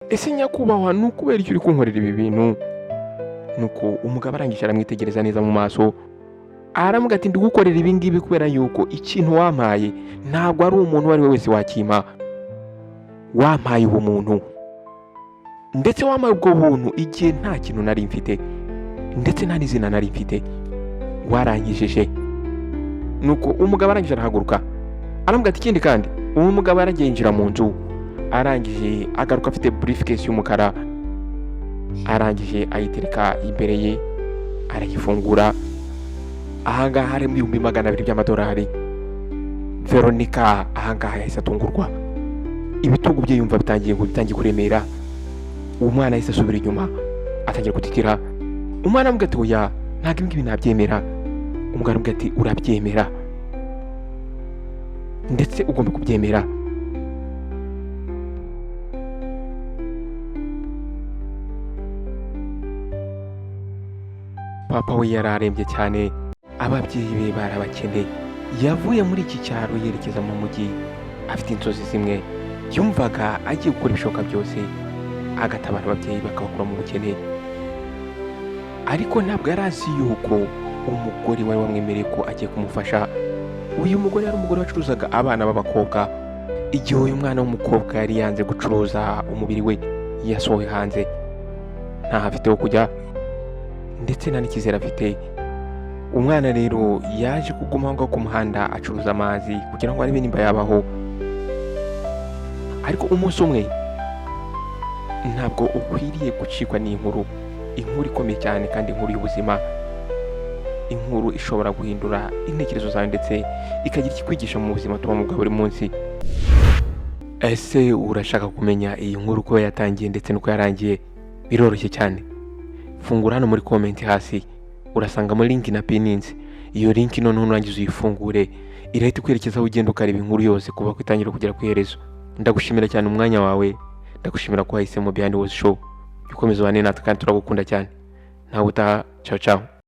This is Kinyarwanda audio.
Ese nyakubahwa, ni ukubera icyo uri kunkorera ibi bintu? Nuko umugabo arangije aramwitegereza neza mu maso, aramuga ati: "Ndigukorera ibi ngibi kubera yuko ikintu wampaye ntabwo ari umuntu uwo ari we wese wakimpa. Wampaye ubumuntu, ndetse wampaye ubwo buntu igihe nta kintu nari mfite, ndetse nta n'izina nari mfite. Warankijije." Nuko umugabo arangije arahaguruka, aramubwira ati: "Ikindi kandi." Uwo mugabo yaragiye yinjira mu nzu, arangije agaruka afite briefcase y'umukara, arangije ayitereka imbere ye, arayifungura. Ahangaha harimo 200,000 by'amadolari. Veronica ahangaha yahise atungurwa, ibitugu bye yumva bitangiye kuremera. Uwo mwana yahise asubira inyuma, atangira gutitira. Umwana aramubwira ati: "Oya, ntabwo ibi ngibi nabyemera." Umugabo aramubwira ati: "Urabyemera, ndetse ugomba kubyemera." Papa we yari arembye cyane, ababyeyi be bari abakene. Yavuye muri iki cyaro yerekeza mu mujyi afite inzozi zimwe. Yumvaga agiye gukora ibishoboka byose agatabara ababyeyi, bakabakura mu bukene. Ariko ntabwo yari azi yuko umugore wari wamwemereye ko agiye kumufasha, uyu mugore yari umugore wacuruzaga abana b'abakobwa. Igihe uyu mwana w'umukobwa yari yanze gucuruza umubiri we, yasohowe hanze, ntaho afite ho kujya, ndetse nta n'icyizere afite. Umwana rero yaje kuguma aho ngaho ku muhanda acuruza amazi kugira ngo arebe nimba yabaho. Ariko umunsi umwe, ntabwo ukwiriye gucikwa n'inkuru, inkuru ikomeye cyane kandi inkuru y'ubuzima, inkuru ishobora guhindura intekerezo zawe ndetse ikagira ikikwigisha mu buzima tubamo bwa buri munsi. Ese urashaka kumenya iyi nkuru uko yatangiye ndetse n'uko yarangiye? Biroroshye cyane. Fungura hano muri comment hasi, urasangamo link na pininzi. Iyo link noneho nurangiza uyifungure, irahita ikwerekeza aho ugenda ukareba inkuru yose kuva ku itangiriro kugera ku iherezo. Ndagushimira cyane umwanya wawe, ndagushimira ko wahisemo Behind Words Show. Ukomeza ubane natwe kandi turagukunda cyane. Nawe utaha. Ciao ciao.